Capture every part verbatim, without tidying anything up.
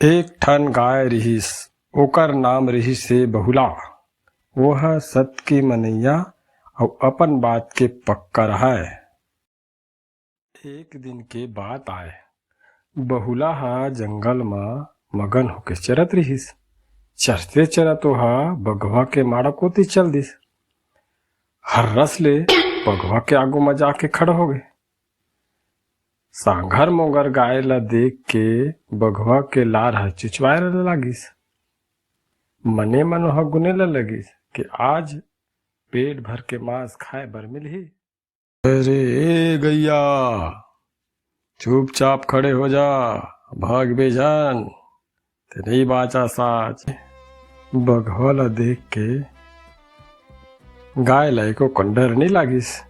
एक ठन गाय रिहिस, ओकर नाम रिहिस हे बहुला। वो ह सत के मनैया अउ अपन बात के पक्का रहय। एक दिन के बात आय, बहुला ह जंगल म मगन होके चरत रिहिस। चरते चरत ओहा बघवा के माड़ा कोती चल दिस। हर्रस ले बघवा के आगू म जाके खड़ा होगे। सांघर मोंगर गाय ल देख के बघवा के लार ह चिचवाय ल लागिस। मने मन ओहा गुने ल लगिस कि आज पेट भर के मांस खाए बर मिलही। अरे ए गैया, चुपचाप खड़े हो जा, भागबे झन, ते नइ बांचस आज। बघवा ल देख के गाय ल एको कन डर नइ लागिस।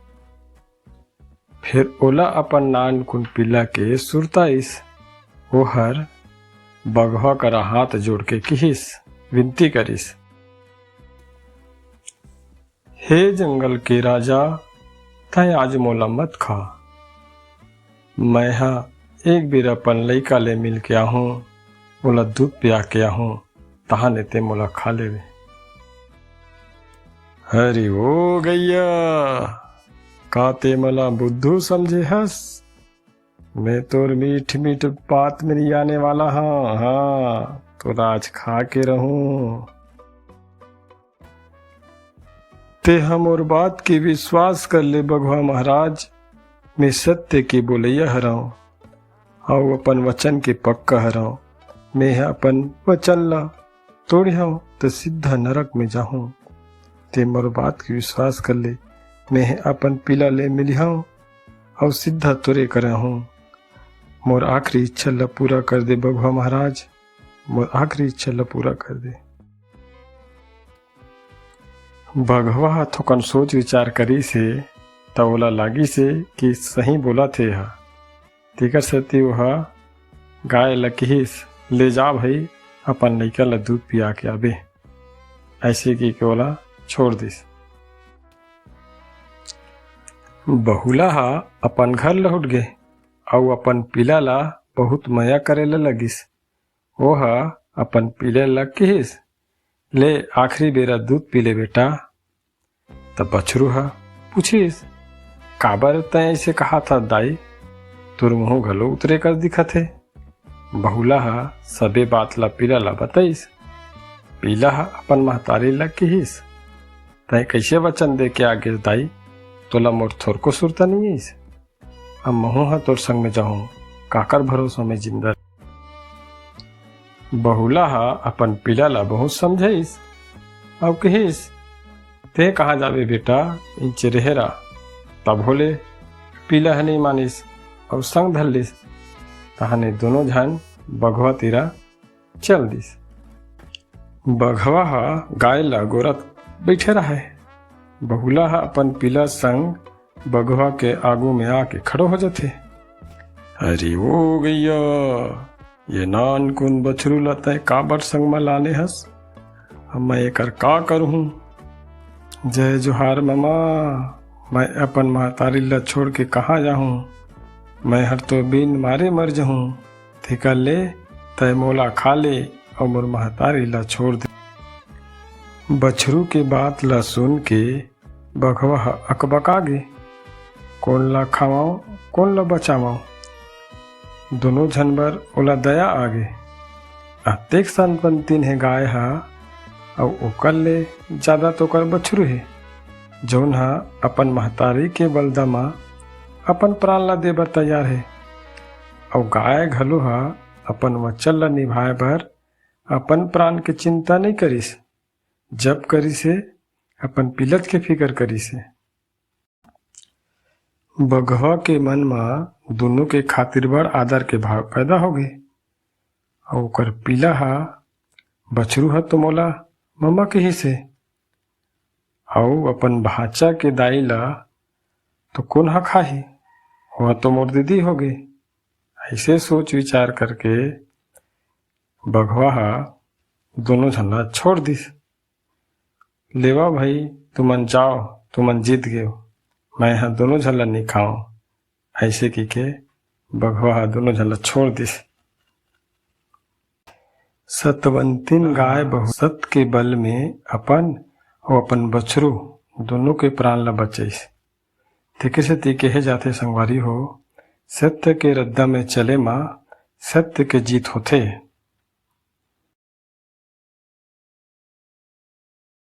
फेर ओला अपन नानकुन पिला के सुरता आइस। ओहर बघवा करा हाथ जोड़ के किहिस, विनती करिस, हे जंगल के राजा, तैं आज मोला मत खा। मैं ह एक बेर अपन लइका ले मिल के आहूं, ओला दूध पिया के आहूं, तहाने ते मोला खा लेवे। अरे ओ गैया, का ते मोला बुद्धू समझे हस? मैं तोर मीठ मीठ बात में नइ आने वाला हंव। हां, तोला आज खा के रहूं। तेंह मोर बात के विश्वास कर ले बघवा महाराज, मैं सत्य के बोलइया हरंव अउ अपन वचन के पक्का हरंव। मैं ह अपन वचन ला तोड़े हंव त सीधा नरक में जाहूं। तें मोर बात के विश्वास कर ले, मैं ह अपन पिला ले मिलिहंव अउ सीधा तोरे करा आहूं। मोर आखिरी इच्छा ला पूरा कर दे बघवा महाराज, मोर आखिरी इच्छा ला पूरा कर दे। बघवा ह थोकन सोच विचार करिस हे, त ओला लागिस हे कि सही बोलत हे एहा। तेकर सेती ओहा गाय ल किहिस, "ले जा भई, अपन लइका ल दूध पिया के आबे।" अइसे कहिके ओला छोड़ दिस। बहुला ह अपन घर लहुट गे अउ अपन पिला ल बहुत मया करे ल लगिस। ओह अपन पिला ल किहिस, "ले, आखिरी बेरा दूध पी ले बेटा।" त बछरू ह पूछिस, "काबर तैं अइसे कहाथस दाई? तोर मुंह घलो उतरे कस दिखत हे।" बहुला ह सबे बात ल पिला ल बतइस। पिला ह अपन महतारी ल किहिस, "तैं कइसे वचन दे के आ गेस दाई? तोला मोर थोरको सुरता नइ आइस। अब महूं ह तोर संग में जाहूं, काकर भरोसा में जिंदा।" बहुला ह अपन पिला ल बहुत समझाइस अउ किहिस, "तें कहां जाबे बेटा, इंचे रेहे रह।" तभो ले पिला ह नइ मानिस अउ संग धर लिस। तहाने दूनों झन बघवा तीरा चल दिस। बघवा ह गाय ल गोरत बइठे रहय। बहुला ह अपन पिला संग बघवा के आगू में आके खड़ो हो जथे। "अरे ओ गैया, ये नानकुन बछरू ल तैं काबर संग म लाने हस? अब मैं एकर का करहूं? जय जोहार ममा, मैं अपन महतारी ल छोड़ के कहां जाहूं? मैं हर तो बिन मारे मर जहूं। तेकर ले तैं मोला खा ले अउ मोर महतारी ल छोड़ दे।" बछरू के बात ल सुन के बघवा ह अकबका गे। कोन ल खावंव, कोन ल बचावंव? दूनों झन बर ओला दया आ गे। अतेक सनपंतिन हे गाय ह, अउ ओकर ले जादा तो ओकर बछरू हे, जउन ह अपन महतारी के बलदा म अपन प्राण ल दे बर तैयार हे। अउ गाय घलो ह अपन वचन ल निभाए बर अपन प्राण के चिंता नइ करिस, जब करिस हे, अपन पिलत के फिकर करिस हे। बघवा के मन म दूनों के खातिर बड़ आदर के भाव पैदा होगे, अउ ओकर पिला ह, "बछरू ह तो मोला ममा किहिस हे, अउ अपन भांचा के दाई ल तो कोन ह खाही? ओह तो मोर दीदी होगे।" अइसे सोच विचार करके बघवा ह दूनों झन ल छोड़ दिस। "लेवा भई, तुमन जाव, तुमन जीत गेव, मैं ह दूनों झन ल नइ खावंव।" अइसे कहिके बघवा ह दूनों झन ल छोड़ दिस। सतवंतिन गाय बहू सत के बल में अपन अउ अपन बछरू दोनों के प्राण ल बचइस। तेकर सेती कहे जाथे संगवारी हो, सत्य के रद्दा में चले मा सत्य के जीत होथे।